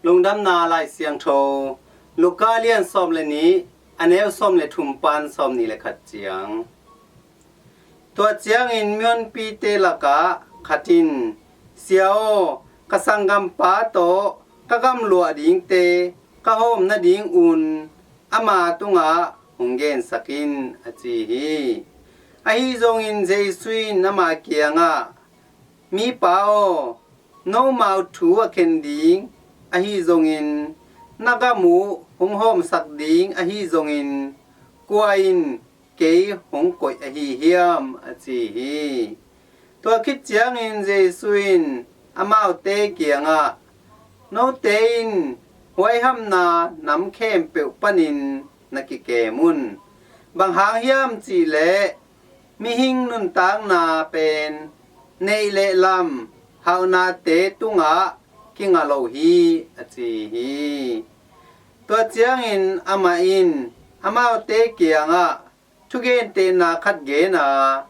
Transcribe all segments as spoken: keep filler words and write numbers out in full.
Lungdamna Lai Siangtho, Luka lian sawm le nih, a neu sawm le thum pan sawm nih le khat ciang. Tua ciangin mihonpite lakah khat in, "Sia aw, ka sanggampa tawh ka gamluah dingte ka hawm nadingun ama tungah hong gensak in," a ci hi. Ahi zongin Jesu in ama kiangah, "Mipa aw, nomau thu a khen ding, ahi zongin na gam uh hong hawmsak ding ahi zongin, kua in kei hong koih ahi hiam?" a ci hi. Tua khit ciangin Jesu in amaute kiangah, "Note in huaihamna nam khempeuh panin na kikem un. Bang hang hiam cih leh mihing nuntakna pen neih le lam hauhnate tungah kinga lo hi," a ci hi. Tua ciangin amah in amaute kiangah thugentehna khat gen a,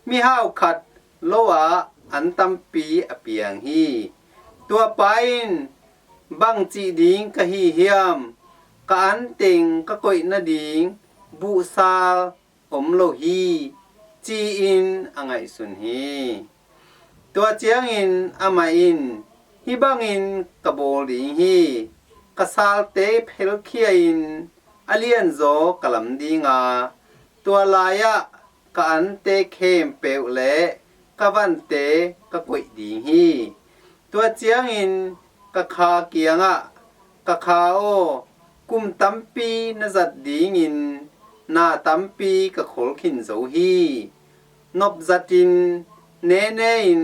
"Mihau khat lo-ah an tampi a piang hi. Tua pa in, 'Bang cih ding ka hi hiam? Ka an teng ka koih nading buhsal om lo hi,' ci-in a ngaihsun hi." Tua ciangin amah in, "Hih bangin ka bawl ding hi. Ka salte phelkhia-in a lianzaw ka lam ding a, tua lai-ah ka ante khempeuh le ka vante ka koih ding hi. Tua ciangin ka kha kiangah, 'Ka kha aw, kum tampi na zat dingin na tampi ka khol khin zo hi. Nopzatin, nene-in,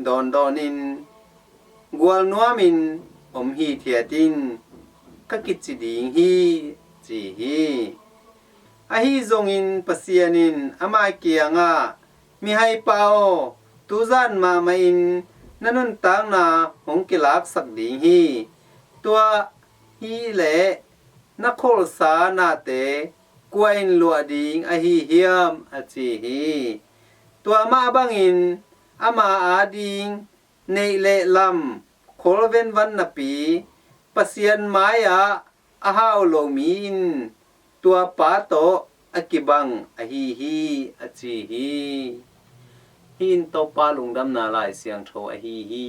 dawndawnin, gualnuamin om hithiat in,' ka kici ding hi," ci hi. Ahi zongin Pasian in ama kiangah, "Mihaipa aw, tuzan mahmahin na nuntakna hong kilaksak ding hi. Tua hi leh na kholsa nate kua in luah ding ahi hiam?" a ci hi. Tua mah bangin ama ading neih le lam khol venvan napi Pasian mai-ah a hau lo mi in tua pa tawh a kibang ahi hi, a ci hi. Hih in Topa Lungdamna Lai Siangtho ahi hi.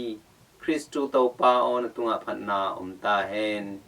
Khristu Topa aw, na tungah phatna om ta hen.